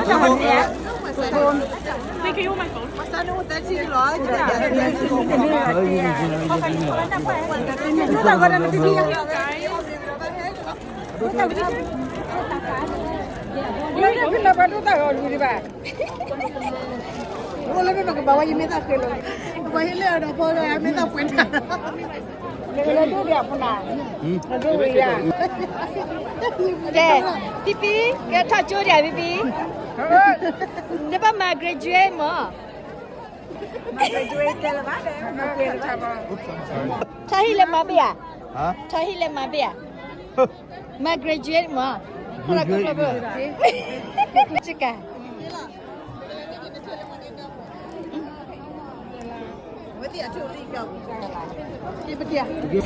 Wait, can you hold my phone?ကဲ, ဖံဖံ, ကဲထီၣ်ကၠိဒံး ဖံဖံ, နဘၣ်မၤ graduate မး, ထီၣ်ဟံၣ်လၢမၤဘ့ၣ်ဧါ, ထီၣ်ဟံၣ်လၢမၤဘ့ၣ်ဧါ, မၤ graduate မး, စကၤ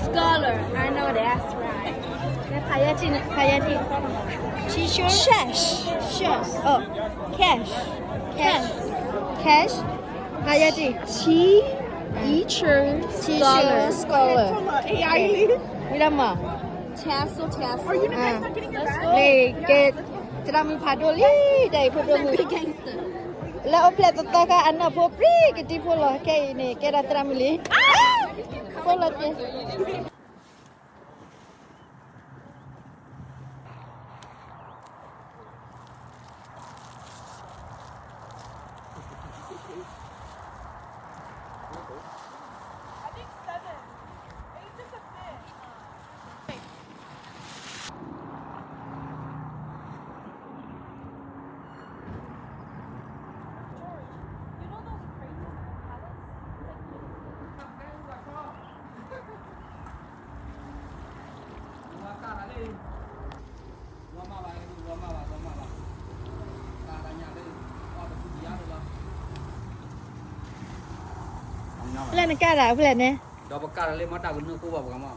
Scholar, I know that's right. ဖးယဲၢ်ထံၣ်, ဖးယဲၢ်ထံၣ်, teacher, chef, chef, oh, cash, cash, cash, ဖးယဲၢ်ထံၣ်, teacher, scholar, ဝံၤလၢမး, tassel, tassel, ကဲ, သရၣ်မုၣ်ဖးဒိၣ်လံ, ဒီးအံၤဖိဒိၣ်မုၣ် လၢအိၣ်ဖျဲၣ်သီသီခါ အနီၢ်ဖိပြံကတံၤဖိလီၤ. ခဲအံၤန့ၣ် ကဲဒၣ်သရၣ်မုၣ်လံ, ဖိလီၤက့ၤ. Flag န့ၣ်ကၣ်ဒၣ် flag န့ၣ်, ဒီးပကၣ်လၢမ့ၢ်တၢ်ကနၢၢ်ကိၢ်ဘၣ်ပှၤမး.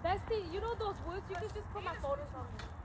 Bestie, you know those woods? You can just put my photos on them.